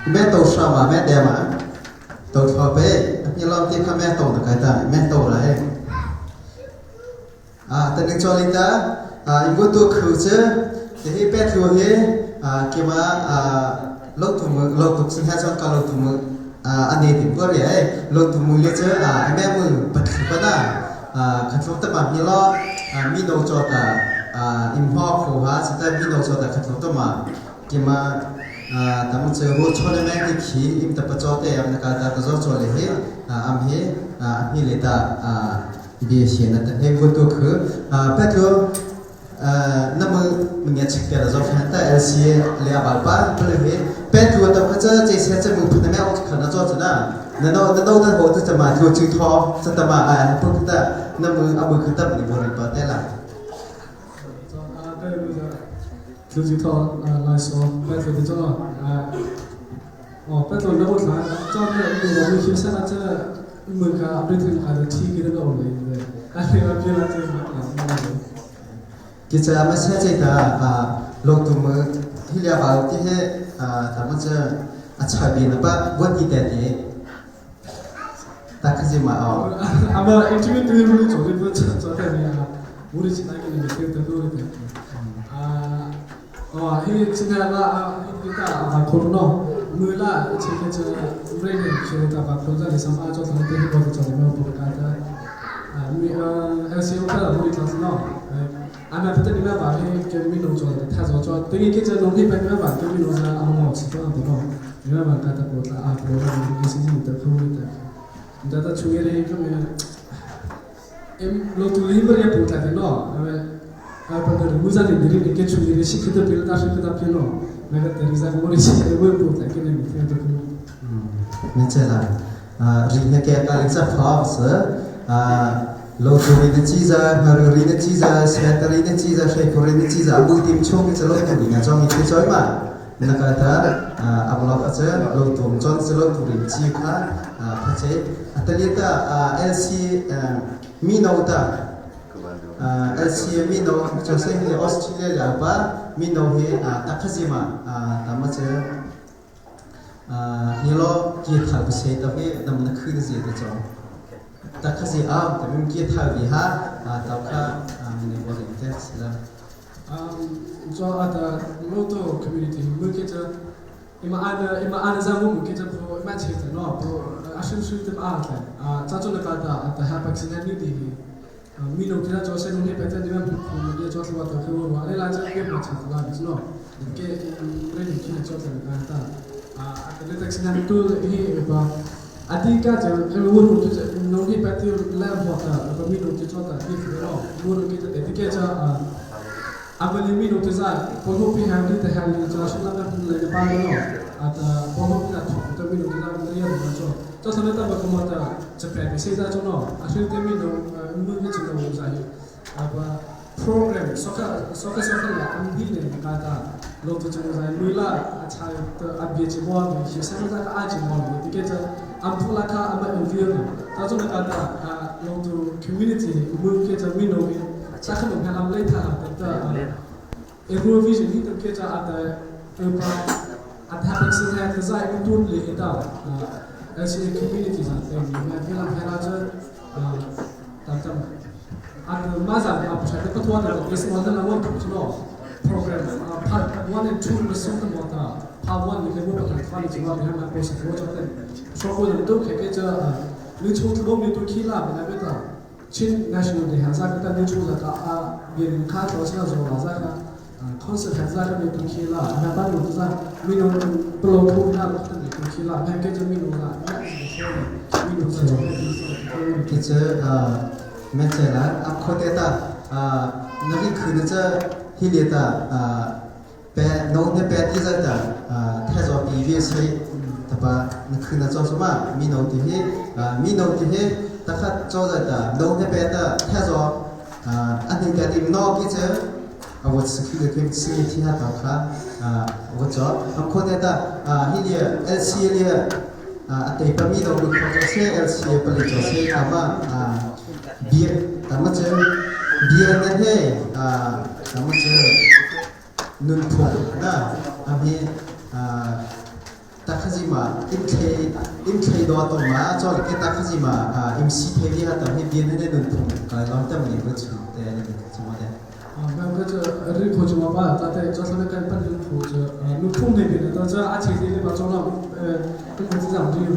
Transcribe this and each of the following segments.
Me to sha ma me de ma to tho pe ni lo ti kha me to na kai ta me to la he a ta ning cho li ta a ingu tu khu che te hi pe thu he a ke ma a lo tu mu lo tu sin ha chon ka lo tu mu a ane ti bo re lo tu mu le che a me mu pat khu pa na a khat lo ta ma ni lo mi no cho ta a im ho kho ha ta mi no cho ta khat lo ta ma ke ma tam che ro cho le me ki khi im ta pa cho te am na ka ta ta zo cho le he am he a mi le ta a bi she na ta he ko tu khu pe tu na mu nge chek ke zo phan ta LCA le abal pa le he pe tu ta kha cha che se che mu phan me ok kha na cho cha na na no na no ta ho ta cha ma tu chu tho cha ta ma a pu ta na mu abu kha ta ni bo ri pa te la. 自己套来说，拜托的做啊，哦，拜托那我看，早个我们去上那这门卡不听还是听给那个我来的，啊，那个别了这个。 Ki cha ma se che ta a lo tu mu hi lia ba ti he a ta ma cha a cha bi na pa bo ti te ti ta kha ji ma o. 아마 interview 들으면 저기 뭐 저때 내가 우리 지나게 밑에 또 그래. 아, 어, 이 지나가 이다 아 코로나 물라 제가 저 우리는 저다 봐 코로나 sama 저 상태 뭐 저기 뭐 보다가 아, 미 LCO가 우리 클래스너 아마 그때 니가 말해 개미 노조 타서 저 되게 계절 농기 빼면 봐 개미 노조 아무 없어 또 니가 말 갖다 보다 아 보다 이 시즌 때 그거 때 da chungere ke me em lo tu li ber ya puta de no a pa de muza de diri ke chungere shi ke de ta shi ke da pe no me ga te riza mo ri shi ke bo puta ke ne mi te de me che la ri ne ke ka le cha pha se a lo tu ri ne chi za ma ri ne chi za se ta ri ne chi za she ko ri ne chi za bu tim chung ke lo tu ri na chong ke choi ma na ka ta a blog a che lo tu chon se lo tu ri chi kha a che atalita LC mi no ta LC mi no cho se hi Australia la pa mi no hi ta khazima ta ma che ni lo ki thal bu se ta hi nam na khu de de cho ta khazi a ta mi ki thal bi ha ta kha mi ne bo de te la. So ata loto community mu ke cha ima ana ima ana za mu ke cha po ima che ta no po ashin su te a ta a cha cho na ka ta ata ha pak sin ni di mi no kira cho se no ne pa ta ni ma pu pu ye cho twa ta ke wo ale la cha ke ma cha la bi no ke re ni ki cho ta ka ta a ata le tak sin tu hi ba ati ka cha ke wo no tu no ni pa ti la ho ta ba mi no ti cho ta ti no mu no ke ta ti ke cha amali mi no te za ko ho pi han ni te han ni cha shla na le le pa no ata ko ho pi na thu te mi no te za ni ya no cho cho sa ta ba ko ma ta cha pe se za cho no a shi te mi no mu ni chi no za hi aba program soka soka soka la am hi ne ka ta lo to chu za lui la a cha ta a bi chi bo ni shi sa za ka a chi mo ni ti ke cha am phu la kha am environment ta cho na ka ta a lo to community mu ke cha mi no ni cha kha no lam le tha ta e vision hi to ke cha ata e pa adhapak sin ha ta zai tun le eta LCA community za te ni ma phela phela cha tam tam at ma za a pa ta patwa ta is one na one no program part 1 and 2 na sum ta mo ta part 1 ni ke mo pa ta ni chi wa ha ma ko sa ko cha te so ko to ke ke cha ni chu tu ni tu khi la ba na be ta Chin National Day ha za ka ta ni chu za ka a bien kha to cha zo la za ka concert ha za ka ni tu khi la na ba no za mi no pro ko na ta ni tu khi la ha ke cha mi no za mi no za ke che me che la a kho te ta na ri khu ne cha hi le ta pe no ne pe ti za ta tha zo pi vi se ta pa na khu na cho ma mi no ti hi mi no ti hi ta kha cho za ta no ne pe ta tha zo a ni ka ti no ki che a wo si khu ke si ti ha ta kha a wo cho am kho te ta hi le LC le a te pa mi no lu kho cho se LC pa le cho se ta ma bia ta ma che bia na he ta ma che Nunphung na ami takhazima imthlei imthlei do to ma chol ke takhazima imsi thevi ha tam hi bien ne nunphung ka lom tam ni bu chu te ni chu ma de. 那个这日口就嘛把，咱在做上面干半年苦这，路铺那边的，到这阿前那边把装了，跟我这样对的，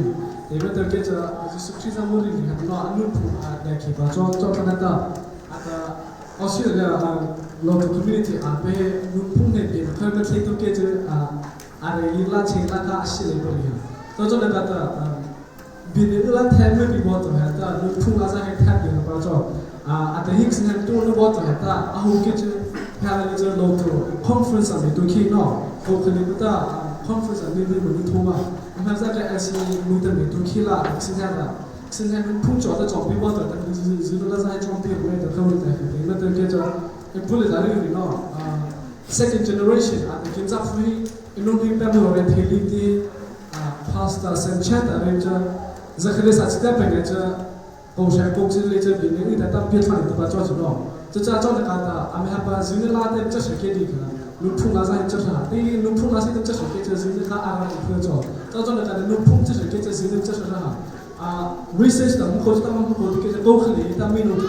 那边都给这就是非常努力的，那路铺啊来去把装装看得到，啊个，我是了啊，local community 啊被路铺那边，他们听都给这啊，啊的伊拉钱拉卡西来不里，到这那个的啊，比那个拉太没比我多还的，路铺那在还太比了把装。啊，at the Hicks 呢，都那我做的，啊，我记住，下来就 local conference 啊，都去喏，我可能不到 conference 啊，你你没通嘛，你看这个还是没得没都去了，现在的，现在们碰巧的装备我的，但是是是那在装备没得考虑的，没得叫做，不能在那里喏，啊，second generation 啊，今早会，因为你别莫来提里的，啊，pastor 生前的人家，这个是啥子的本来就。公山公司里这边呢，你在当别厂里都把做起了，这家做的干的，俺们还把人家拉的这些给你看，路铺那些这啥，对，路铺那些都这些给这人家他阿拉去做，做做的干的路铺这些给这人家这些啥，啊，research 的，我们过去他们过去给这高科里，他们弄的，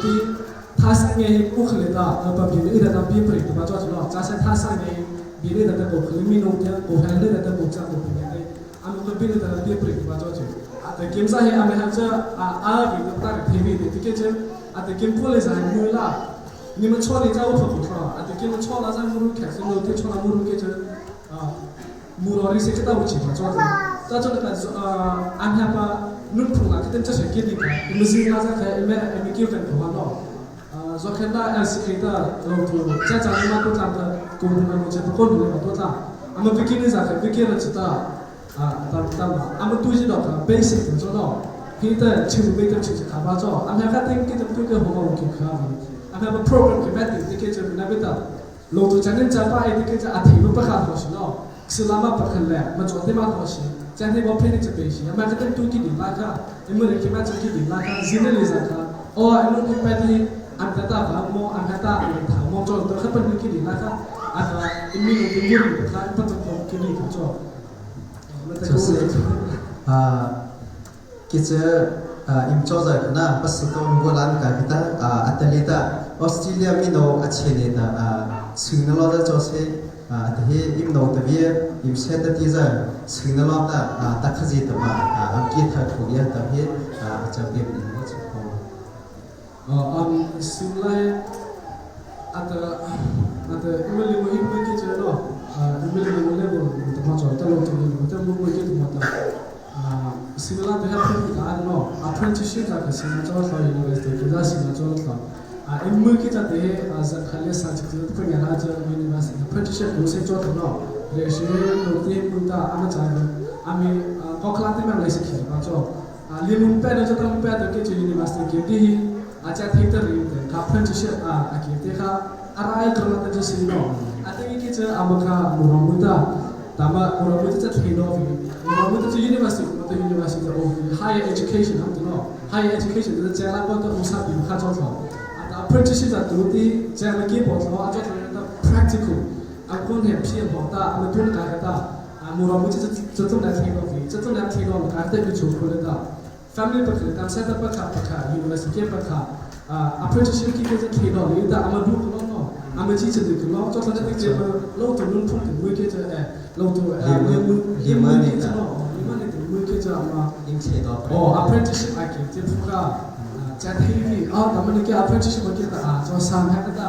他上面高科里的，把别人的当别人都把做起了，加上他上面别人的高科里面弄的，高科里的高加高别人的，俺们别人的别人都把做起。at kim sa he ame ha cha a a bi ta ta the bi de ke che at kim pole sa he mu la ni ma cho ni cha u pho kho at kim cho la sa mu ru khe se no te cho la mu ru ke che a mu ro ri se ke ta u chi ma cho ta cho ka a an ha pa nun phu la ke ten cha se ke di ka mu zi la sa khe me me ki kan ko no a zo khe la l c a ta lo tu cha cha ni ma ko tla ta ko na mo che ko ni ma to tla ama bikini sa khe bikini cha ta 啊，当当嘛，俺们对这个 basic 做到，现在全部都就是卡巴做，俺们还得给他们对个好好去卡嘛，俺们把 program 给买的，给这那边的，老多讲的讲把哎，给这阿提不不卡好些喏，是那么不肯来，么做的嘛好些，讲的我骗你这边些，俺们还得对给你拉卡，你们给买这给你拉卡，现在你啥卡，哦，俺们给买的，俺们大把么，俺们大俺们做的，还不能给你拉卡，啊，你们给我卡，不做给你做。就是啊，其实啊，im cho zai na pas ko im golan ka kita atalita Australia mi no a chene ta a sing na lo da cho se a te he im no ta bi im se ta ti za sing na lo ta a ta khaji ta ma a am ki tha khu ya ta he a cha bi ni mo chu ko. Am sim lai ata ata imeli mo him ke che no imeli mo le bo ta ma cho ta lo to ni ta mo mo ke ma ta similar to have ta no apprenticeship ta ka sima cho tho university ke da sima cho tho a im mu ke ta te a za khale sa chi te pa nga cha university apprenticeship ko se cho tho no re she lo te mu ta ama cha ami ko khla te ma le se khi ma cho a li mum pe na cho ta mum pe ta ke che university ke di a cha the ta ri te ka apprenticeship a a ke te kha arai krona ta che no a te ke che ama kha mu ra mu ta tama mu ra mu ta the no vi mu ra mu ta university mu ta university o higher education ham no higher education ta cha la ko ta usa bi kha cho tho a ta apprenticeship ta tu ti cha la ke bo tho a cho tho ta practical a kon he phi ho ta ama tu ka ka ta a mu ra mu cha cha cha na the no vi cha cha na the no ka ta ki chu ko le ta family pa kha tam sa ta pa kha pa kha university pa kha apprenticeship ki ke the no li ta ama du ko no ama chi che de ko cho tho ta che lo to nun phung te mu ke che e lo to le mu le mu ke che no le ma ne te mu ke che ama im che do oh apprenticeship a ke te phu ka cha the vi a ta ma ne ke apprenticeship ke ta a cho sa ha ka ta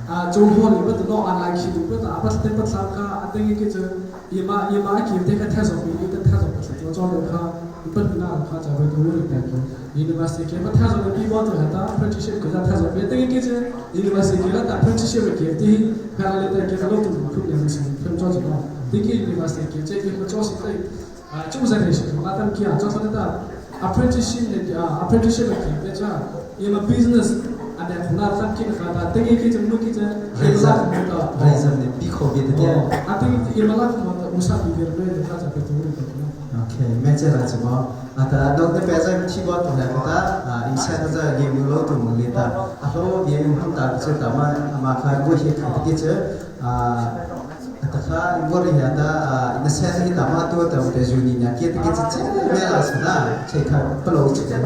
a cho ho li ba no a la khi du ba ta ba te pa tla ka a te ke che yema yema ke te ka tha zo bi te tha zo pa cho cho lo kha 本那卡在会都会带过，university ke ma tha zo bi bo to ta apprenticeship ke tha zo bi te ke che university ke la ta apprenticeship ke ti pha le ta ke lo tu khu ne si phim cho no ti ke university ke che ke ma cho si te a chu za ne shi ma tam ki a cho so ta apprenticeship ne apprenticeship ke te cha ye ma business a da khuna tam ki kha ta te ke che mu ki che la mo ta raisam ne bi kho bi te a te ye ma la mo ta usa bi bi re kha cha pe tu ri ta. Okay, me che la chu mo ata dok te pe za thi bo to na ta im sa ta za li mu lo tu mu li ta a ho bi im ham ta che ta ma ma kha bu hi kha ti che a Ataka imbori hata ina sen hi tama tu ta te juni na ke te ke che me la sana che kha palo che he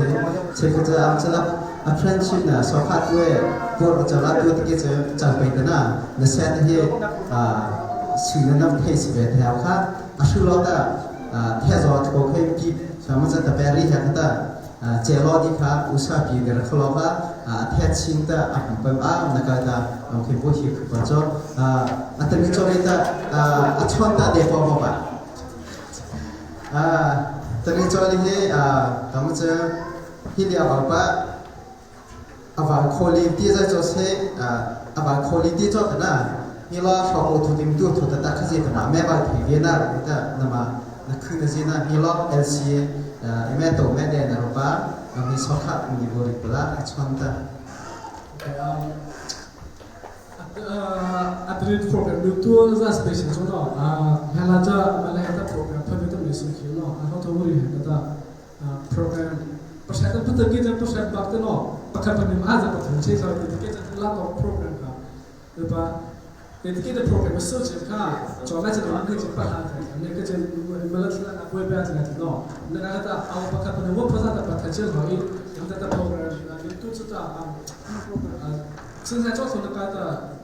che kha cha am chala a friendship na so kha tu e por chala tu te ke che chal pe ta na na sen hi a su na nam thei si ve the kha a shu lo ta the zo tho khe pi sama cha ta peri ha ta che lo di kha usa pi de khlo kha the chin ta a pam a na ka ta am khe bo hi khu pa cho a ta mi cho le ta a chon ta de po ba ba a ta mi cho le he a tam cha hi lia ba pa awa quality za cho se awa quality cho ta na mi la sho ko thu tim tu thu ta ta kha je ta ma me ba thi ge na ro ta na ma na khu na je na mi la LCA me to me de na ro pa mi so kha mi bo ri pla a chon ta. Okay, atrit program lu tu za special cho no hela cha mala heta program pha ta mi su khi no a ho to ri heta ta program pasat ta pata ke cha pasat bak ta no pakhat pa nim a za pa thun che sa te ke cha la to program ka le pa te ke ta program so che kha cho ma cha no ke cha pa ha ta ne ke cha mala thla na kwe ba ta no na ka ta aw pakhat pa wo pa za ta pa tha che ho i ta ta program na tu cha ta 现在早上那个的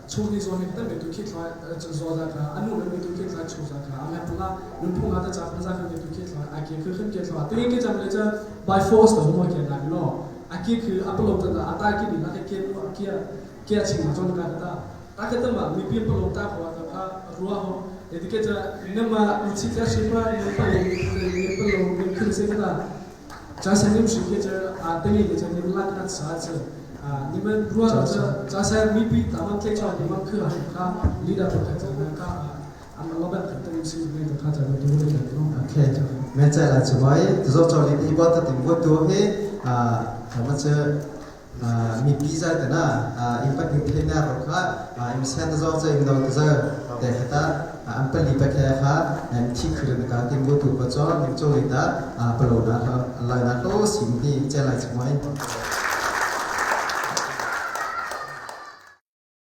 处理说你等没都去来做那个，啊努没都去来做那个，啊没不啦，你碰到的杂不杂没都去来，啊给去很给来，等于给咱们这 by force 的什么给那个咯，啊给去啊不落的啊大给你那个给给给请嘛做那个的，大个的嘛你别不落大活的啊如何？你这个那么你其他什么你不落你不落你可是个的，咱现在是给这啊等于给这你们拉个啥子？你们如果这这些未必他们退出，你们去啊，你的不可能个啊，老板肯定是那个他在那多的。OK，แม่ใจละช่วยตัวจอลีที่ว่าตัดถึงว่าตัวเฮอ่าทำมันจะมีปีใจแต่น่ะอ่าอิมพักถึงเทน่าหรอกค่ะอ่าอิมเซนตัวจะอิมดาวตัวแต่ถ้าอันเป็นลีไปแค่ค่ะอันที่คือในการที่ว่าตัวก็จอนิจอลีตาอ่าปลุกนะลอยนะก็สิ่งที่ใจละช่วย